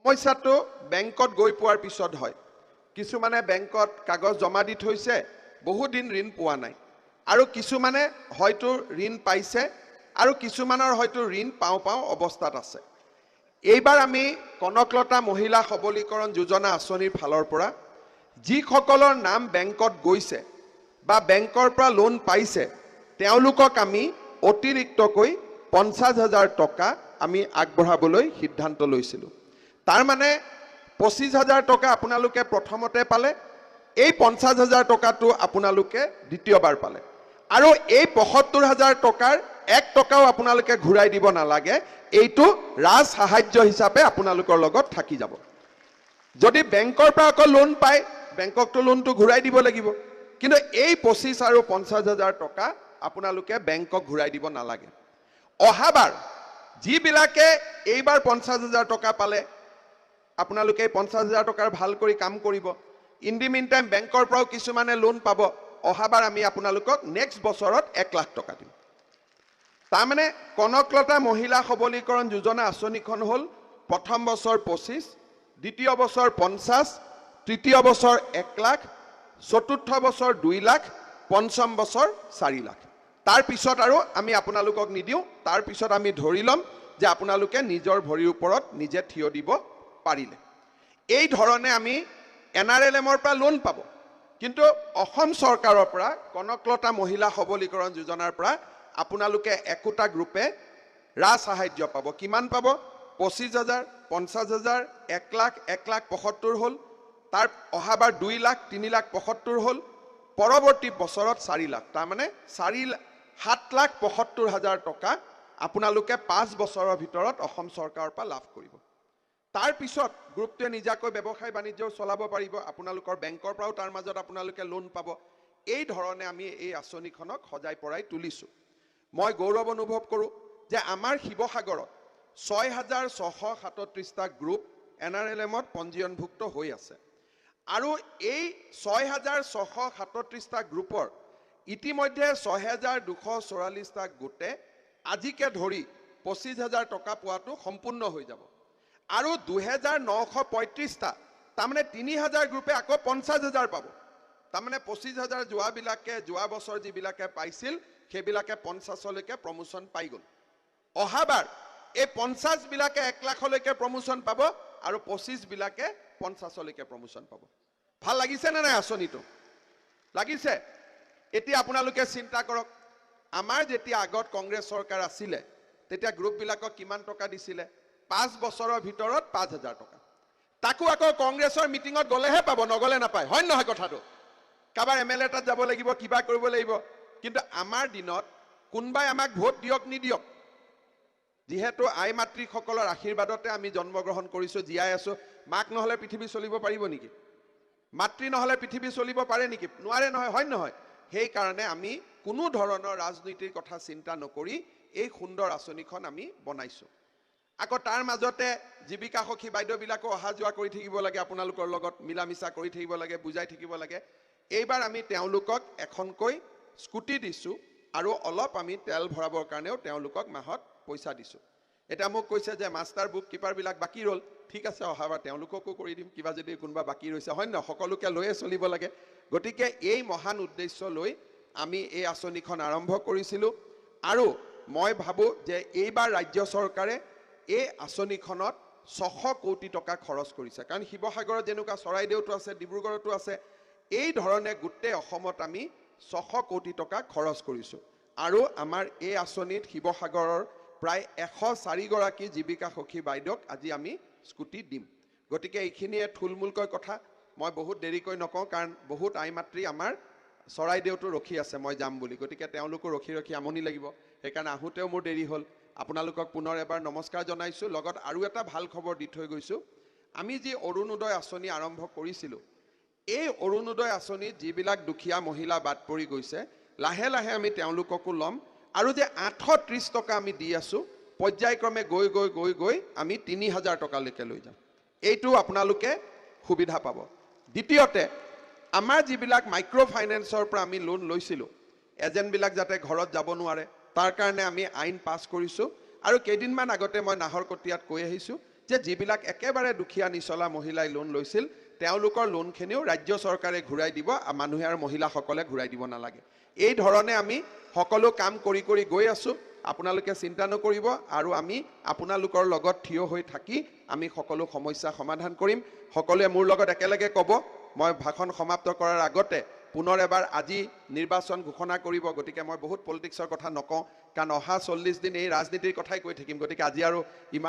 সমস্যাটো বেংকত গৈ পোৱাৰ পিছত হয়। কিছুমানে বেংকত কাগজ জমা দি থৈছে, বহুদিন ঋণ পোৱা নাই আৰু কিছুমানে হয়তো ঋণ পাইছে আৰু কিছুমানৰ হয়তো ঋণ পাওঁ পাওঁ অৱস্থাত আছে। এইবাৰ আমি কনকলতা মহিলা সবলীকৰণ যোজনা আঁচনিৰ ফালৰ পৰা যিসকলৰ নাম বেংকত গৈছে বা বেংকৰ পৰা লোন পাইছে, তেওঁলোকক আমি অতিৰিক্তকৈ 50,000 টকা আমি আগবঢ়াবলৈ সিদ্ধান্ত লৈছিলোঁ। তাৰমানে 25,000 টকা আপোনালোকে প্ৰথমতে পালে, এই 50,000 টকাটো আপোনালোকে দ্বিতীয়বাৰ পালে আৰু এই 75,000 টকাৰ এক টকাও আপোনালোকে ঘূৰাই দিব নালাগে। এইটো ৰাজ সাহায্য হিচাপে আপোনালোকৰ লগত থাকি যাব। যদি বেংকৰ পৰা আকৌ লোন পায়, বেংককতো লোনটো ঘূৰাই দিব লাগিব। কিন্তু এই 25 আৰু 50,000 টকা আপোনালোকে বেংকক ঘূৰাই দিব নালাগে। অহাবাৰ যিবিলাকে এইবাৰ 50,000 টকা পালে, আপোনালোকে এই 50,000 টকাৰ ভাল কৰি কাম কৰিব। ইন the mean time বেংকৰ পৰাও কিছুমানে লোন পাব। অহাবাৰ আমি আপোনালোকক নেক্সট বছৰত 1 লাখ টকা দিম। তাৰমানে কনকলতা মহিলা সবলীকৰণ যোজনা আঁচনিখন হ'ল প্ৰথম বছৰ 25, দ্বিতীয় বছৰ 50, তৃতীয় বছৰ 1 লাখ, চতুৰ্থ বছৰ 2 লাখ, পঞ্চম বছৰ 4 লাখ। তাৰপিছত আৰু আমি আপোনালোকক নিদিওঁ। তাৰপিছত আমি ধৰি ল'ম যে আপোনালোকে নিজৰ ভৰিৰ ওপৰত নিজে থিয় দিব পাৰিলে। এই ধৰণে আমি এনআৰএলএমৰ পৰা লোন পাব, কিন্তু অসম চৰকাৰৰ পৰা কনকলতা মহিলা সবলীকৰণ যোজনাৰ পৰা আপোনালোকে একোটা গ্ৰুপে ৰাজ সাহায্য পাব। কিমান পাব? 25,000, 50,000, 1 লাখ, 1 লাখ 75 হ'ল, তাৰ অহাবাৰ 2 লাখ, 3 লাখ 75 হ'ল, পৰৱৰ্তী বছৰত 4 লাখ। তাৰমানে 7 লাখ 75 হাজাৰ টকা আপোনালোকে 5 বছৰৰ ভিতৰত অসম চৰকাৰৰ পৰা লাভ কৰিব। তাৰপিছত গ্ৰুপটোৱে নিজাকৈ ব্যৱসায় বাণিজ্যও চলাব পাৰিব। আপোনালোকৰ বেংকৰ পৰাও তাৰ মাজত আপোনালোকে লোন পাব। এই ধৰণে আমি এই আঁচনিখনক সজাই পৰাই তুলিছোঁ। মই গৌৰৱ অনুভৱ কৰোঁ যে আমাৰ শিৱসাগৰত 6637টা গ্ৰুপ এনআৰএলএমত পঞ্জীয়নভুক্ত হৈ আছে আৰু এই 6637টা গ্ৰুপৰ ইতিমধ্যে 6244টা গোটে আজিকে ধৰি 25,000 টকা পোৱাটো সম্পূৰ্ণ হৈ যাব আৰু 2935টা, তাৰমানে 3000 গ্ৰুপে আকৌ 50,000 পাব। তাৰমানে 25,000 যোৱাবিলাকে, যোৱা বছৰ যিবিলাকে পাইছিল, সেইবিলাকে 50লৈকে প্ৰমোশ্যন পাই গ'ল। অহাবাৰ এই 50বিলাকে 1 লাখলৈকে প্ৰমোশ্যন পাব আৰু 25বিলাকে 50লৈকে প্ৰমোশ্যন পাব। ভাল লাগিছে নে নাই আঁচনিটো? লাগিছে। এতিয়া আপোনালোকে চিন্তা কৰক, আমাৰ যেতিয়া আগত কংগ্ৰেছ চৰকাৰ আছিলে, তেতিয়া গ্ৰুপবিলাকক কিমান টকা দিছিলে? 5 বছৰৰ ভিতৰত 5000 টকা। তাকো আকৌ কংগ্ৰেছৰ মিটিঙত গ'লেহে পাব, নগ'লে নাপায়। হয় নহয় কথাটো? কাৰোবাৰ এমএলএ তাত যাব লাগিব, কিবা কৰিব লাগিব। কিন্তু আমাৰ দিনত কোনোবাই আমাক ভোট দিয়ক নিদিয়ক, যিহেতু আই মাতৃসকলৰ আশীৰ্বাদতে আমি জন্মগ্ৰহণ কৰিছোঁ, জীয়াই আছো। মাক নহ'লে পৃথিৱী চলিব পাৰিব নেকি? মাতৃ নহ'লে পৃথিৱী চলিব পাৰে নেকি? নোৱাৰে নহয়, হয় নহয়? সেইকাৰণে আমি কোনো ধৰণৰ ৰাজনীতিৰ কথা চিন্তা নকৰি এই সুন্দৰ আঁচনিখন আমি বনাইছোঁ। আকৌ তাৰ মাজতে জীৱিকা সখী বাইদেউবিলাকো অহা যোৱা কৰি থাকিব লাগে, আপোনালোকৰ লগত মিলা মিছা কৰি থাকিব লাগে, বুজাই থাকিব লাগে। এইবাৰ আমি তেওঁলোকক এখনকৈ স্কুটি দিছোঁ আৰু অলপ আমি তেল ভৰাবৰ কাৰণেও তেওঁলোকক মাহত পইচা দিছোঁ। এতিয়া মোক কৈছে যে মাষ্টাৰ বুক কিপাৰবিলাক বাকী ৰ'ল। ঠিক আছে, অহাবাৰ তেওঁলোককো কৰি দিম, কিবা যদি কোনোবা বাকী ৰৈছে। হয় নহয়? সকলোকে লৈয়ে চলিব লাগে। গতিকে এই মহান উদ্দেশ্য লৈ আমি এই আঁচনিখন আৰম্ভ কৰিছিলোঁ আৰু মই ভাবোঁ যে এইবাৰ ৰাজ্য চৰকাৰে এই আঁচনিখনত 600 কোটি টকা খৰচ কৰিছে। কাৰণ শিৱসাগৰত যেনেকুৱা, চৰাইদেউতো আছে, ডিব্ৰুগড়তো আছে, এই ধৰণে গোটেই অসমত আমি 600 কোটি টকা খৰচ কৰিছোঁ আৰু আমাৰ এই আঁচনিত শিৱসাগৰৰ প্ৰায় 104গৰাকী জীৱিকা সখী বাইদেউক আজি আমি স্কুটি দিম। গতিকে এইখিনিয়ে থুলমূলকৈ কথা। মই বহুত দেৰিকৈ নকওঁ, কাৰণ বহুত আই মাতৃ আমাৰ চৰাইদেউতো ৰখি আছে মই যাম বুলি। গতিকে তেওঁলোকো ৰখি ৰখি আমনি লাগিব। সেইকাৰণে আহোঁতেও মোৰ দেৰি হ'ল। আপোনালোকক পুনৰ এবাৰ নমস্কাৰ জনাইছোঁ। লগত আৰু এটা ভাল খবৰ দি থৈ গৈছোঁ। আমি যি অৰুণোদয় আঁচনি আৰম্ভ কৰিছিলোঁ, এই অৰুণোদয় আঁচনিত যিবিলাক দুখীয়া মহিলা বাদ পৰি গৈছে, লাহে লাহে আমি তেওঁলোককো ল'ম আৰু যে 830 টকা আমি দি আছোঁ, পৰ্যায়ক্ৰমে গৈ গৈ গৈ গৈ আমি 3000 টকালৈকে লৈ যাম। এইটো আপোনালোকে সুবিধা পাব। দ্বিতীয়তে, আমাৰ যিবিলাক মাইক্ৰ' ফাইনেন্সৰ পৰা আমি লোন লৈছিলোঁ, এজেণ্টবিলাক যাতে ঘৰত যাব নোৱাৰে, তাৰ কাৰণে আমি আইন পাছ কৰিছোঁ আৰু কেইদিনমান আগতে মই নাহৰকটীয়াত কৈ আহিছোঁ যে যে যিবিলাক একেবাৰে দুখীয়া নিচলা মহিলাই লোন লৈছিল, তেওঁলোকৰ লোনখিনিও ৰাজ্য চৰকাৰে ঘূৰাই দিব, মানুহে আৰু মহিলাসকলে ঘূৰাই দিব নালাগে। এই ধৰণে আমি সকলো কাম কৰি কৰি গৈ আছোঁ। আপোনালোকে চিন্তা নকৰিব আৰু আমি আপোনালোকৰ লগত থিয় হৈ থাকি আমি সকলো সমস্যা সমাধান কৰিম। সকলোৱে মোৰ লগত একেলগে ক'ব। মই ভাষণ সমাপ্ত কৰাৰ আগতে পুনৰ এবাৰ, আজি নিৰ্বাচন ঘোষণা কৰিব, গতিকে মই বহুত পলিটিক্সৰ কথা নকওঁ, কাৰণ অহা 40 দিন এই ৰাজনীতিৰ কথাই কৈ থাকিম। গতিকে আজি আৰু ইমান